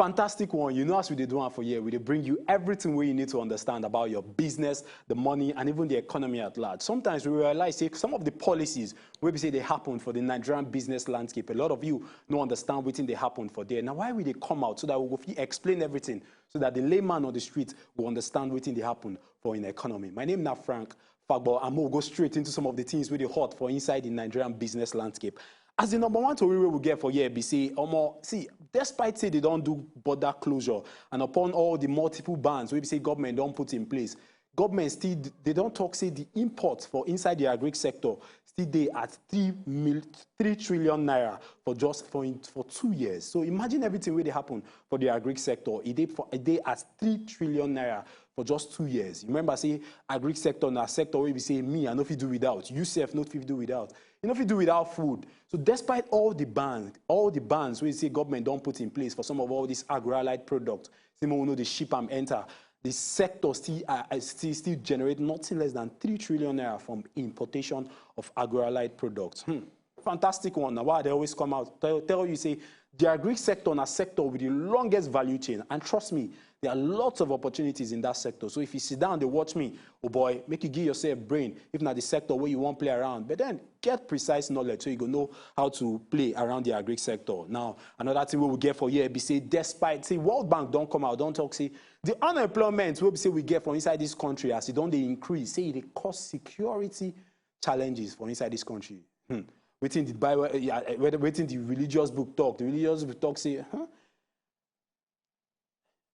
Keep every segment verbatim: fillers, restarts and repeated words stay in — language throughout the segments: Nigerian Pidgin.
Fantastic one. You know, as we dey do am for here, we dey bring you everything wey you need to understand about your business, the money, and even the economy at large. Sometimes we realize say some of the policies wey be say dey happen for the Nigerian business landscape, a lot of you no understand wetin dey happen for there. Na why we dey come out, so that we go fit explain everything, so that the layman on the street go understand wetin dey happen for im economy. My name na Frank Fagbo, and we go straight into some of the things wey dey hot for inside the Nigerian business landscape. As the number one tori wey we get for here be say, omo, see, despite say they don do border closure and upon all the multiple bans wey be say government don put in place, government still, they don talk say the import for inside the agric sector still dey at three mil, three trillion naira for just for, in, for two years. So imagine everything wey dey happen for the agric sector. E dey for, e dey at three trillion naira for just two years. Remember say agric sector na sector wey be say me, I no fit do without. You sef no fit do without. You no fit do without food. So despite all the bans, all the bans wey say government don put in place for some of all these agro-allied products, say make we no dey ship am enter, the sector still, uh, uh, still, still generate nothing less than three trillion naira from importation of agro-allied products. Hmm. Fantastic one. Na why I dey always come out tell, tell you say the agric sector na sector with the longest value chain, and trust me, there are lots of opportunities in that sector. So if you sit down dey watch me, oh boy, make you give yourself brain if na the sector wey you wan play around. But then get precise knowledge so you go know how to play around the agric sector. Now, another thing wey we get for here be say, despite say World Bank don come out, don talk say the unemployment wey be say we get for inside this country, as e don dey increase, say e dey cause security challenges for inside this country. Hmm. Wetin the Bible, eh, yeah, eh, wetin, wetin the religious book talk? The religious book talk say, huh?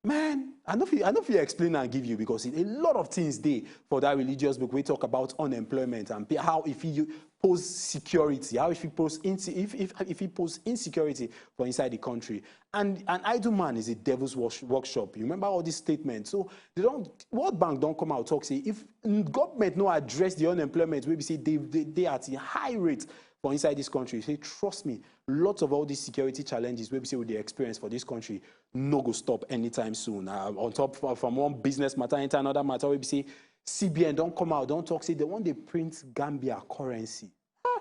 Man, I no fit, I no fit explain and give you, because a lot of things dey for that religious book wey talk about unemployment and pe-, how if you pose security, how if you pose inse-, if, if, if you pose insecurity for inside the country. And an idle man is a devil's worsh-, workshop. You remember all these statements. So they don, World Bank don come out talk say if government no address the unemployment wey be say they, they, they at a high rate for inside this country, say, trust me, lots of all these security challenges wey be say we dey experience for this country no go stop anytime soon. Uh, on top from, from one business matter enter another matter wey be say C B N don come out, don talk say they wan dey print Gambia currency. Huh?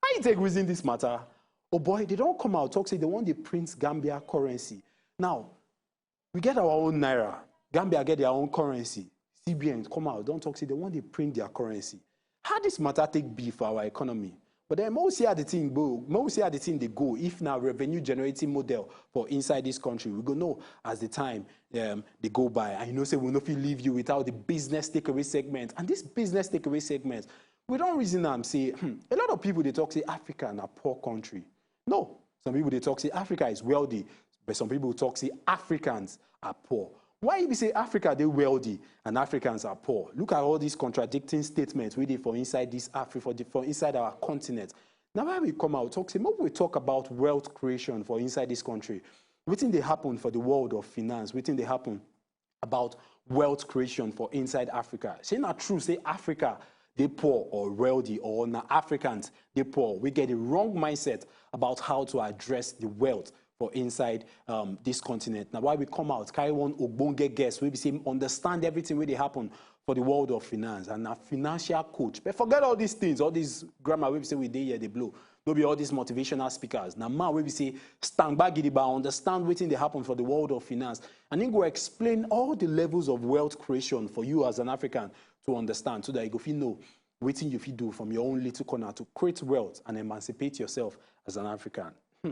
How you take reason this matter? Oh boy, they don come out talk say they wan dey print Gambia currency. Now, we get our own naira. Gambia get their own currency. C B N come out, don talk say they wan dey print their currency. How this matter take be for our economy? But then, make we see how the thing go. Make we see how the thing dey go. If na revenue generating model for inside this country, we go know as the time, um, dey go by. And you know say we no fit leave you without the business takeaway segment. And this business takeaway segment, we don reason am say, hmm, a lot of people dey talk say Africa na poor country. No, some people dey talk say Africa is wealthy, but some people talk say Africans are poor. Why e be say Africa dey wealthy and Africans are poor? Look at all these contradicting statements wey dey for inside this Afri-, for the, for inside our continent. Na why we come out talk say make we talk about wealth creation for inside this country. Wetin dey happen for the world of finance? Wetin dey happen about wealth creation for inside Africa? Shey na true say Africa dey poor or wealthy, or na Africans dey poor? We get the wrong mindset about how to address the wealth for inside, um, this continent. Na why we come out, carry one ogbonge guest wey be say understand everything wey dey happen for the world of finance, and na financial coach. But forget all these things, all these grammar wey be say we dey here dey blow. No be all these motivational speakers. Na man wey be say stand back gidigba, understand wetin dey happen for the world of finance, and he go explain all the levels of wealth creation for you as an African to understand, so that you go fit know wetin you fit do from your own little corner to create wealth and emancipate yourself as an African. Hmm.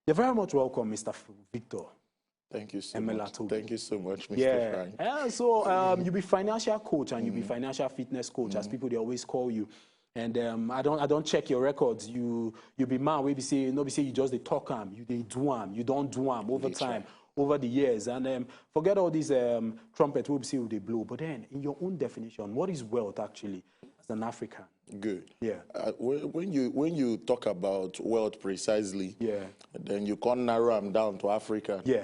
You're very much welcome, Mister F-, Victor. Thank you so Emela much. Tobi. Thank you so much, Mister Yeah. Frank. Yeah, so, um, you be financial coach and you be financial fitness coach, as people they always call you. And, um, I don't, I don't check your records. You, you be man wey be say, no be say you just dey talk am, you dey do am, you don do am over Dey try. time, over the years. And, um, forget all these, um, trumpet wey be say you dey blow. But then, in your own definition, what is wealth actually as an African? Good. Yeah. Uh, when, when you, when you talk about wealth precisely, Yeah. then you can narrow them down to Africa. Yeah.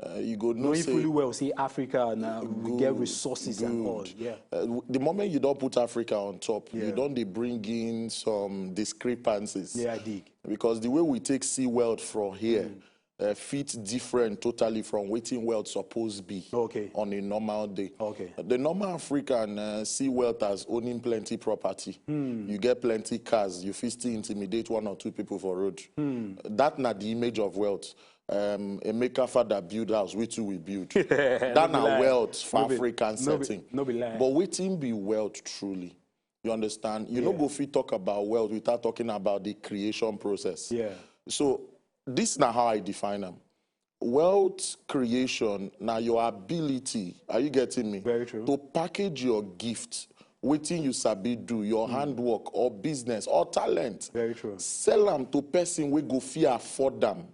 Uh, you go know Knowing say fully well, say Africa now we get Good, resources and all. good. Yeah. Uh, w- the moment you don't put Africa on top, Yeah. you don't dey bring in some discrepancies. Yeah, I dig. Because the way we take see wealth from here, uh, fit different totally from wetin wealth suppose be Okay. on a normal day. Okay. The normal African, uh, see wealth as owning plenty property. You get plenty cars, you fit still intimidate one or two people for road. That na the image of wealth. um, Emeka father build house, we too we build. That na wealth for African setting. No be lie. But wetin be wealth truly? You understand? You no go fit talk about wealth without talking about the creation process. Yeah. So this na how I define am. Wealth creation na your ability. Are you getting me? Very true. To package your gift, wetin you sabi do, your handwork or business or talent. Very true. Sell am to person wey go fit afford am.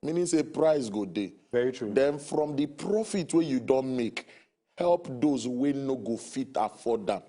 Meaning say price go dey. Very true. Then from the profit wey you don make, help those wey no go fit afford am.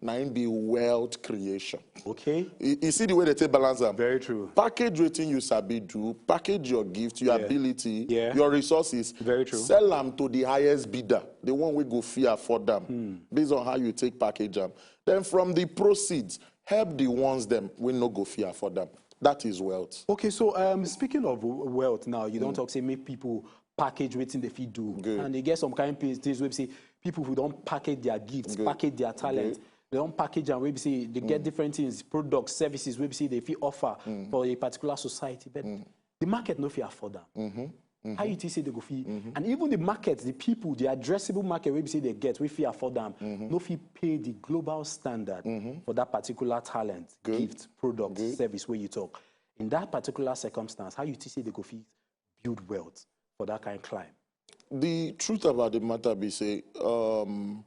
Na im be wealth creation. Okay. You, you see the way they take balance am? Very true. Package wetin you sabi do, package your gift, your ability, your resources. Very true. Sell am to the highest bidder, the one wey go fit afford am, based on how you take package am. Then from the proceeds, help the ones dem wey no go fit afford am. That is wealth. Okay, so um, speaking of w- wealth now, you don't talk say make people package wetin they fit do. Good. And they get some kind of things wey be say people who don't package their gifts, package their talent. They don't package and wey be say they get different things, products, services wey be say they fit offer for a particular society. But the market no fit afford am. How you think say they go fit? And even the market, the people, the addressable market wey be say they get, wey fit afford am, no fit pay the global standard for that particular talent, gift, product, service wey you talk. In that particular circumstance, how you think say they go fit build wealth for that kind of climb? The truth about the matter be say, um,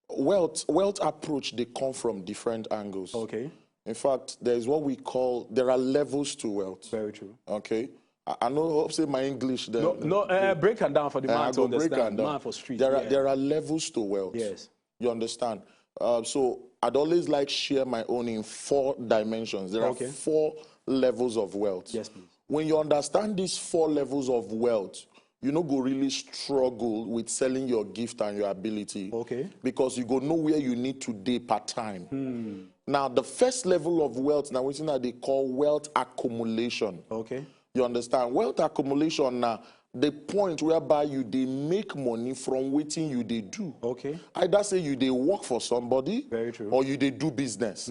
wealth wealth approach dey come from different angles. Okay. In fact, there is what we call, there are levels to wealth. Very true. Okay. I, I know, hope say my English then. No, no, uh, break am down for the man to understand. Man for street. There are there are levels to wealth. Yes. You understand? Uh, so I'd always like share my own in four dimensions. There are four levels of wealth. Yes, please. When you understand these four levels of wealth, you no go really struggle with selling your gift and your ability. Okay. Because you go know where you need to dey per time. Now, the first level of wealth, now wetin I dey call wealth accumulation. Okay. You understand? Wealth accumulation na the point whereby you dey make money from wetin you dey do. Okay. Either say you dey work for somebody, very true, or you dey do business.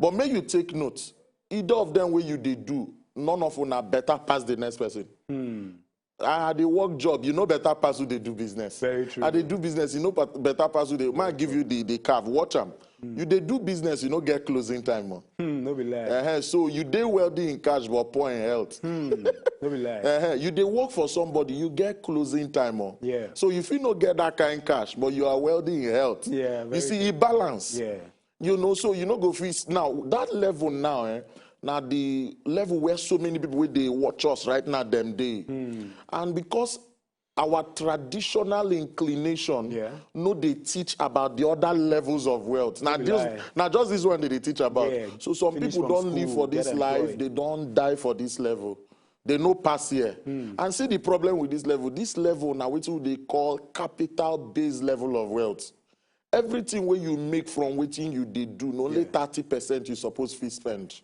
But make you take note, either of them wey you dey do, none of una better pass the next person. I dey work job, you no better pass who dey do business. Very true. I dey do business, you no bet- better pass who dey. Man give you the the calf, watch am. You dey do business, you no get closing time o. Hmm, no be lie. Uh-huh. So you dey wealthy in cash but poor in health. Hmm, no be lie. Uh-huh. You dey work for somebody, you get closing time o. Yeah. So you fit no get that kind cash, but you are wealthy in health. Yeah. You see, e balance. Yeah. You know, so you no go fit now. That level now, eh, na the level where so many people wey dey watch us right now dem dey. And because our traditional inclination no dey teach about the other levels of wealth. Na just na just this one they dey teach about. Yeah, so some people don live for this life, they don die for this level. They no pass here. And see the problem with this level. This level na wetin we dey call capital based level of wealth. Everything wey you make from wetin you dey do, na only thirty percent you suppose fit spend.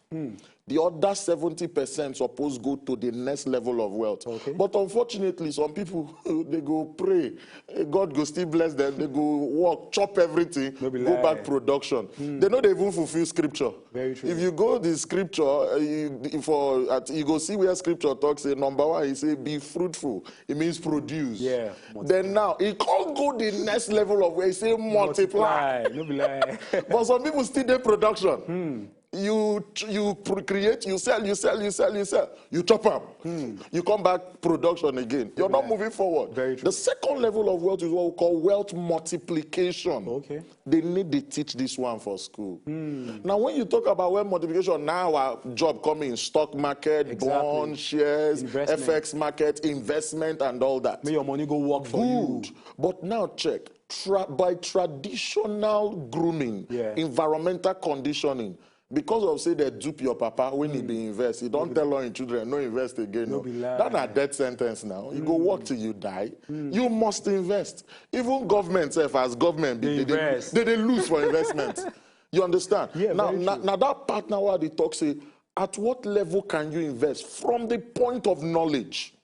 The other seventy percent suppose go to the next level of wealth. Okay. But unfortunately, some people they go pray, eh, God go still bless them. They go work, chop everything, go back production. They no dey even fulfill scripture. Very true. If you go the scripture, uh, you, for at, you go see where scripture talks say number one, he say be fruitful. It means produce. Yeah. Then now it can't go the next level of where he say multiply. Multiply. No be lie. But some people still dey production. You tr- you pr- create, you sell, you sell, you sell, you sell. You chop am. You come back production again. You're not moving forward. Very true. The second level of wealth is what we call wealth multiplication. Okay. They need to teach this one for school. Now, when you talk about wealth multiplication, now our job coming in stock market, bond, shares, F X market, investment, and all that. Make your money go work for you. Good. But now check. Tra- by traditional grooming, environmental conditioning, because of say they dupe your papa when he dey invest, he don tell all him children no invest again. No be lie. That na death sentence now. You go work till you die. You must invest. Even government sef, as government, they, they, they, they lose for investment. You understand? Yeah, now, very now, true. Now that part now where they talk say, at what level can you invest from the point of knowledge?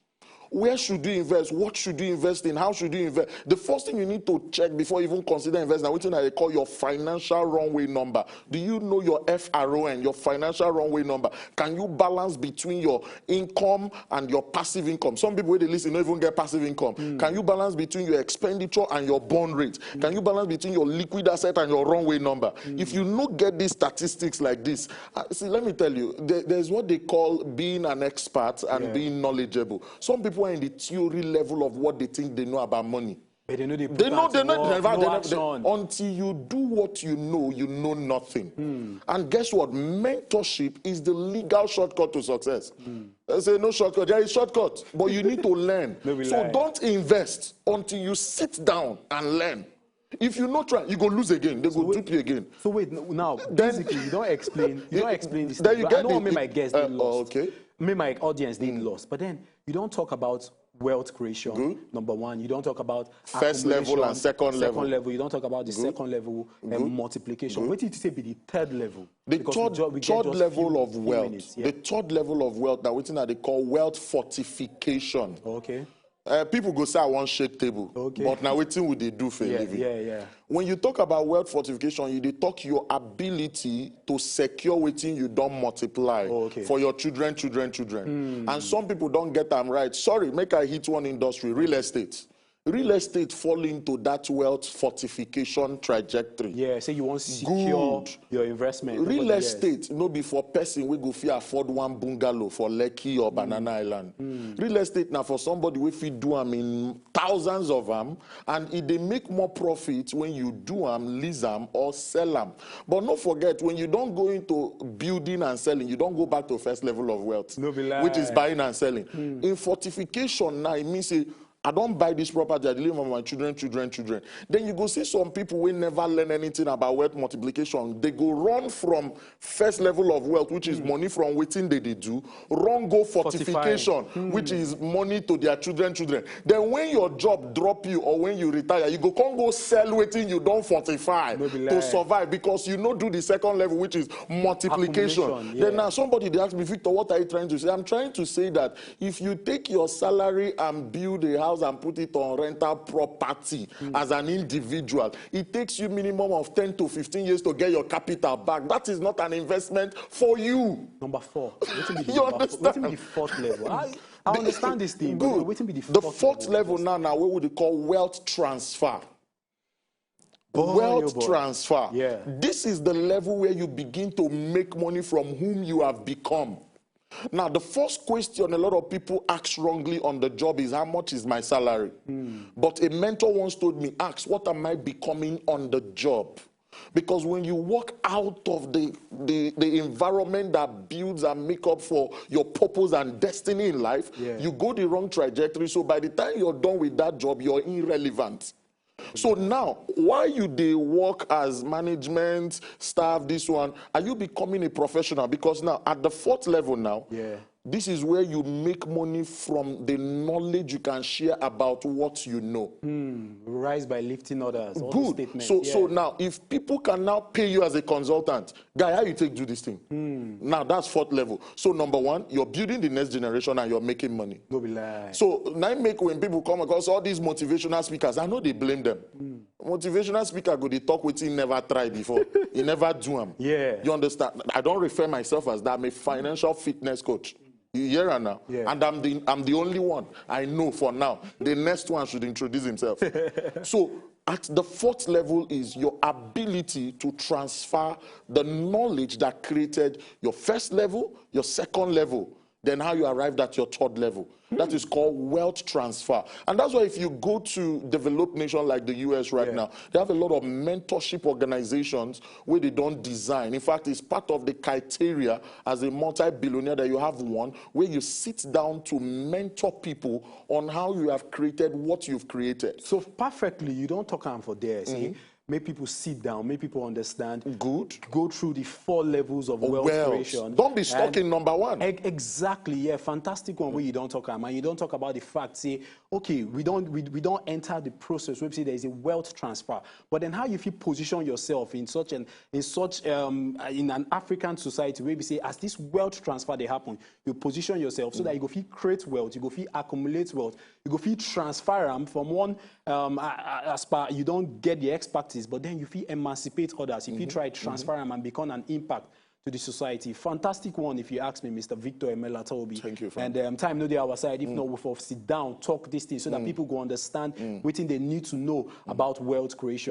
Where should you invest? What should you invest in? How should you invest? The first thing you need to check before you even consider investing, na wetin I dey call your financial runway number. Do you know your F R O N, your financial runway number? Can you balance between your income and your passive income? Some people wey dey listen no even get passive income. Can you balance between your expenditure and your burn rate? Can you balance between your liquid asset and your runway number? If you no get these statistics like this, uh, see, let me tell you, there, there's what they call being an expert and being knowledgeable. Some people are in the theory level of what they think they know about money. But they know they put They know, out they know, work, they never, no they never, action. They, until you do what you know, you know nothing. And guess what? Mentorship is the legal shortcut to success. I say no shortcut. There is shortcut, but you need to learn. No be So lie. Don't invest until you sit down and learn. If you no try, you go lose again. They go dupe you again. So wait, n- now Then- basically you don't explain. You don't explain this. Then Thing. you But I get don't want the- make my guests uh, be lost. Okay. Make my audience be lost. But then you don't talk about wealth creation. Good. Number one, you don't talk about First level accumulation, and second level. Second level, you don't talk about the second level and multiplication. What did you say be the third level? The Because third, we ju- we get third just level few, of few wealth. Minutes, yeah. The third level of wealth, that wetin I dey call wealth fortification. Okay. Uh, people go say I wan shake table, Okay. But na wetin we dey do for a Yeah, living. Yeah, yeah. When you talk about wealth fortification, you dey talk your ability to secure wetin you don multiply Oh, okay. for your children, children, children. And some people don't get them right. Sorry, make I hit one industry, real estate. Real estate fall into that wealth fortification trajectory. Yeah, say you want secure Good. your investment. over Real the years. Estate no be for person wey go fit afford one bungalow for Lekki or Banana Island. Real estate na for somebody wey fit do am in thousands of am, and e dey make more profit when you do am, lease am or sell am. But no forget, when you don go into building and selling, you don go back to first level of wealth, No be lie. Which is buying and selling. In fortification now, e mean say I don buy this property, I dey live with my children, children, children. Then you go see some people wey never learn anything about wealth multiplication. They go run from first level of wealth, which is money from wetin they dey do, run go fortification, which is money to their children, children. Then when your job drop you or when you retire, you go come go sell wetin you don fortify No be to lie. Survive, because you no do the second level, which is multiplication. Accumulation, yeah. Then now somebody dey ask me, "Victor, what are you trying to say?" I'm trying to say that if you take your salary and build a house and put it on rental property as an individual, it takes you minimum of ten to fifteen years to get your capital back. That is not an investment for you. Number four. Wetin be the You number four? understand? Wetin be the fourth level? I, I understand this thing, but Good. Wetin be the fourth, The fourth level? Level now, now what we dey call wealth transfer. Boy, Wealth oh boy. Transfer. Yeah. This is the level where you begin to make money from whom you have become. Now, the first question a lot of people ask wrongly on the job is, "How much is my salary?" Hmm. But a mentor once told me, "Ask, what am I becoming on the job?" Because when you walk out of the, the, the environment that builds and make up for your purpose and destiny in life, Yeah. You go the wrong trajectory. So by the time you're done with that job, you're irrelevant. So now, why you dey work as management staff, this one, are you becoming a professional? Because now, at the fourth level now, Yeah. This is where you make money from the knowledge you can share about what you know. Rise by lifting others. All those Good. Statements. So, Yeah. So now, if people can now pay you as a consultant, guy, how you take do this thing? Now that's fourth level. So number one, you're building the next generation and you're making money. No be lie. So now I make when people come across all these motivational speakers, I know they blame them. Motivational speaker go dey talk wetin he never try before. He never do am. Yeah. You understand? I don't refer myself as that. I'm a financial fitness coach. You hear am now? Yeah. And I'm the I'm the only one I know for now. The next one should introduce himself. So at the fourth level is your ability to transfer the knowledge that created your first level, your second level, then how you arrived at your third level. That is called wealth transfer. And that's why if you go to developed nation like the U S right Yeah. now, they have a lot of mentorship organizations where they don't design. In fact, it's part of the criteria as a multi-billionaire that you have one where you sit down to mentor people on how you have created what you've created. So perfectly, you don't talk am for there. See, make people sit down, make people understand. Good. Go through the four levels of wealth, Wealth. Creation. Don't be stuck And in number one. Ex- Exactly, yeah, fantastic one where you don't talk about, and you don't talk about the fact, say, okay, we don't we, we don't enter the process where we say there is a wealth transfer, but then how you feel position yourself in such an in such um uh, in an African society where we say as this wealth transfer they happen, you position yourself so that you go feel create wealth, you go feel accumulate wealth, you go feel transfer them from one um a- a- as per you don't get the expertise, but then you feel emancipate others, you feel try transfer them and become an impact to the society. Fantastic one, if you ask me, Mister Victor Emelatobi. Thank you, Frank. And um, time no dey our side. If not, we for sit down, talk this thing so that people go understand what they need to know about wealth creation.